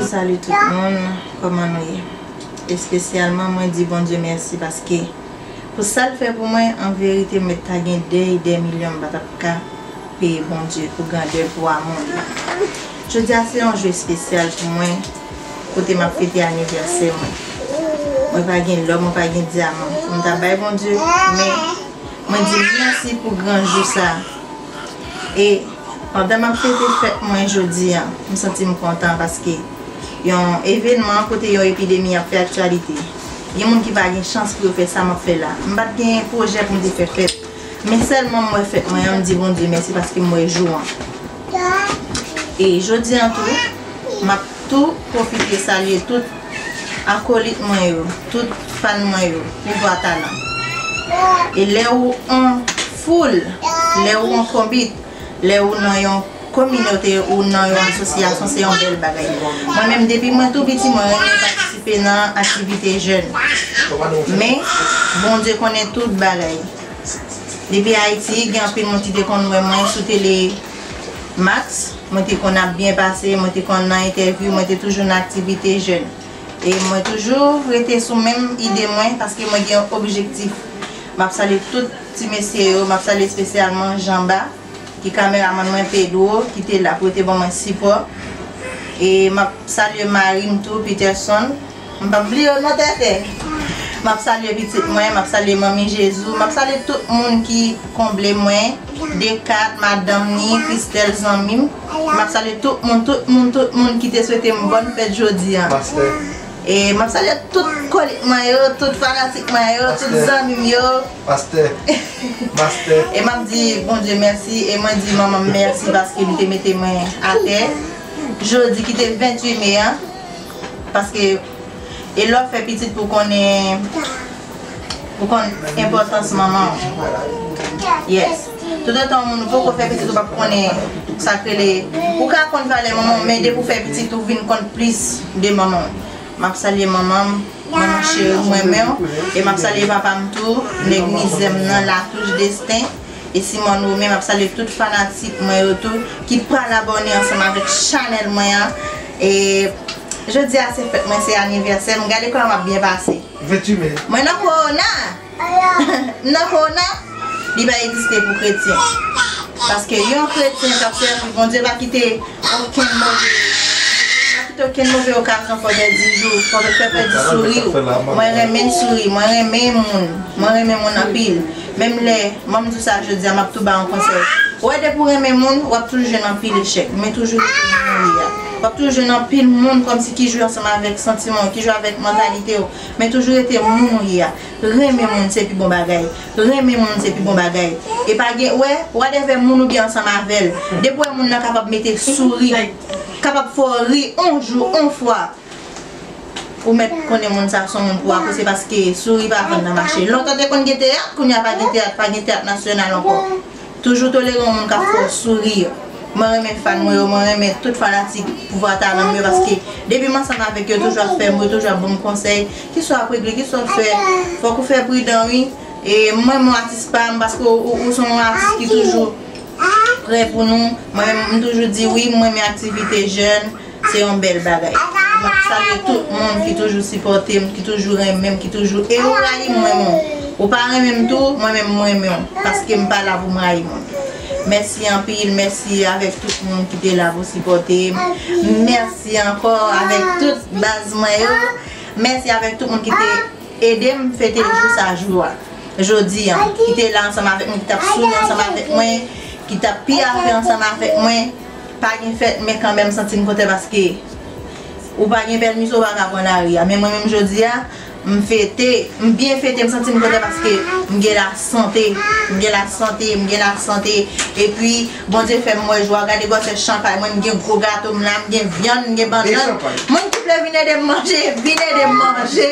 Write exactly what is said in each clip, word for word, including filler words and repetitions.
Salut tout moun, kòman nou ye? Espesyalman, mwen di Bondye mèsi paske pou sa l fè pou mwen, an verite, m mèt ta gen dèy dè milyon, m pa t ap ka peye Bondye pou grandè, pou amou li. Jodi a se yon jou espesyal pou mwen, kote m ap fete anivèsè mwen. Mwen pa gen lò, mwen pa gen dyaman pou m ta bay Bondye, men mwen di l mèsi pou gran jou sa. E pandan m ap fete fèt mwen jodi a, m santi m kontan paske yon evènman kote yon epidemi ap fè aktyalite. Gen moun ki pa gen chans pou yo fè sa m ap fè la. M pa t gen pwojè pou m te fè fèt. Men sèlman m wè fèt mwen an, m di Bondye mèsi paske m wè jou an. E jodi an tou, m ap tou pwofite salye tout akolit mwen yo, tout fan mwen yo, Pouvwa Talan. E lè ou on foul, lè ou on konbit, lè ou nan yon kominote ou nan yon asosyasyon, se yon bèl bagay. Mwen menm, depi mwen tou piti, mwen renmen patisipe nan aktivite jèn. Men, Bondye konnen tout bagay. Depi Ayiti, gen anpil moun ki te konn wè mwen sou tele Max, mwen te konn ap byen pase, mwen te konn nan entèvyou, mwen te toujou nan aktivite jèn. E mwen toujou rete sou menm ide mwen, paske mwen gen yon objektif. M ap salye tout ti mesye yo, m ap salye espesyalman Janba, ki kameramann mwen, Pedro, ki te la pou te ban mwen sipò. E m ap salye mari m tou, Peterson. M p ap bliye w non, Tètè. M ap salye pitit mwen, m ap salye Manmi Jezou, m ap salye tout moun ki konble mwen, Dekat, madanm ni, Kristèl, zanmi m. M ap salye tout moun, tout moun, tout moun ki te swete m bòn fèt jodi a. Pastè. E m ap salye tout kolik mwen yo, tout fanatik mwen yo, tout zanmi m yo. Pastè. Pastè. E m ap di Bondye mèsi, e mwen di manman m mèsi paske li te mete mwen atè jodi ki te venntuit me a. Paske e lè w fè pitit pou konnen, pou konn enpòtans manman w. Yes. Toutotan yon moun ou poko fè pitit ou p ap konnen sa k rele, ou ka konn valè manman w, men depi w fè pitit ou vin konn plis de manman w. M ap salye manman m, manman cheri m, mwen renmen w. E m ap salye papa m tou, nèg mizè m nan, Latouch Destin. E Simone Romain, m ap salye tout fanatik mwen yo tou ki pral abòne ansanm avèk chanèl mwen an. E jodi a se fèt mwen, se anivèsè m. Gade kòman m ap byen pase. Venntuit me. Mwen nan kowona. M nan kowona. Li pa egziste pou kretyen. Paske yon kretyen k ap sèvi Bondye pa kite okenn move, pa kite okenn move okazyon fè w pèdi jou, fè w fè pèdi souri w. Mwen renmen souri, mwen renmen moun, mwen renmen moun anpil. Menm lè, mwen m di w sa jodi a, m ap tou ba w yon konsèy. Ou wè depi w renmen moun, w ap toujou jwenn anpil echèk, men toujou rete moun ou ye a. W ap toujou jwenn anpil moun kòmsi ki jwe ansanm avèk santiman w, ki jwe avèk mantalite w, men toujou rete moun ou ye a. Renmen moun se pi bon bagay. Renmen moun se pi bon bagay. E pa gen, wè, whatever moun ou gen ansanm avè l. Depi w wè moun nan kapab mete souri, kapab fè w ri on jou, on fwa, ou mèt konnen moun sa se yon moun pou w apresye paske souri pa vann nan mache. Lontan te konn gen teyat, kounye a pa gen teyat, pa gen teyat nasyonal ankò. Toujou tolere yon moun k ap fè w souri. Mwen renmen fan mwen yo, mwen renmen tout fanatik Pouvwa Talan m yo, paske depi m ansanm avèk yo, yo toujou ap fè m ri, yo toujou ap ban m konsèy. Kisa w ap regle, kisa w ap fè, fòk ou fè pridan wi. E mwen renmen w atis pa m, paske ou, ou, ou se yon atis ki toujou prè pou nou. Mwen menm, m toujou di wi, mwen renmen aktivite jèn. Se yon bèl bagay. M ap salye tout moun ki toujou sipòte m, ki toujou renmen m, ki toujou, e ou rayi m, mwen renmen w. Ou pa renmen m tou, mwen menm mwen renmen w. Paske m pa la pou m rayi moun. Mèsi anpil, mèsi avèk tout moun ki te la pou sipòte m. Mèsi ankò avèk tout baz mwen yo. Mèsi avèk tout moun ki te ede m fete jou sa jou a. Jodi a, ki te la ansanm avèk mwen, ki t ap souri ansanm avèk mwen, ki t ap piyave ansanm avèk mwen. Pa gen fèt, men kanmenm m santi m kontan paske ou pa gen pèmisyon, ou pa ka pran lari a. Men mwen menm jodi a, m fete, m byen fete, m santi m kontan paske m gen lasante, m gen lasante, m gen lasante. Epi, Bondye fè m wè jou a, gade gwosè chanpay mwen, m gen gwo gato m la, m gen vyann, m gen bannann. Moun ki vle vin ede m manje, vin ede m manje.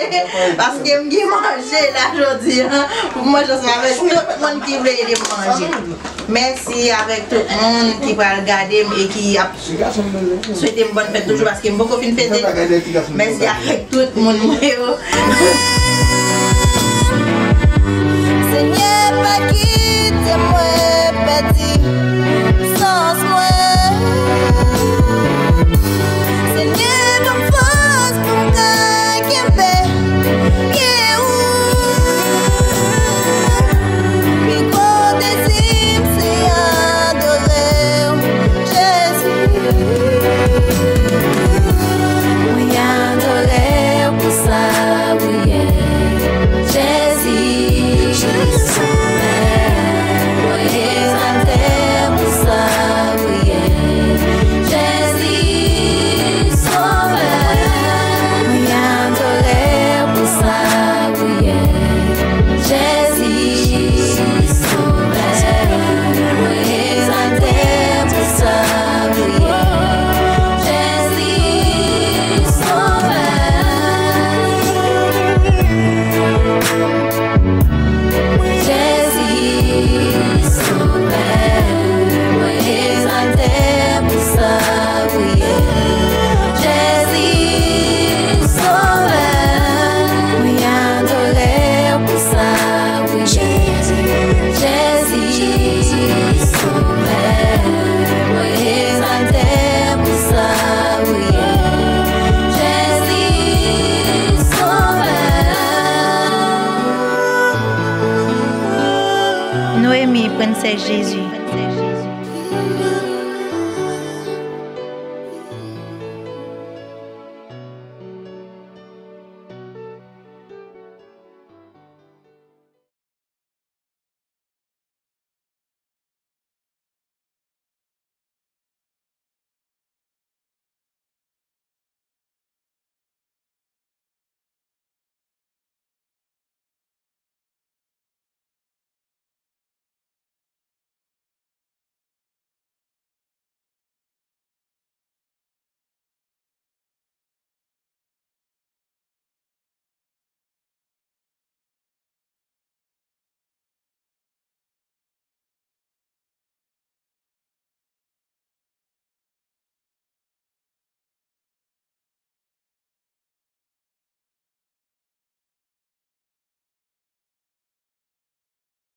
Paske m gen manje la jodi a, pou m manje ansanm avèk tout moun ki vle ede m manje. Mèsi avèk tout moun ki pral gade m e ki ap swete m bòn fèt toujou, paske m poko fin fete. Mèsi avèk tout moun mwen yo. Senyè, pa kite mwen pèdi sans mwen. Senyè, ban m Jezi.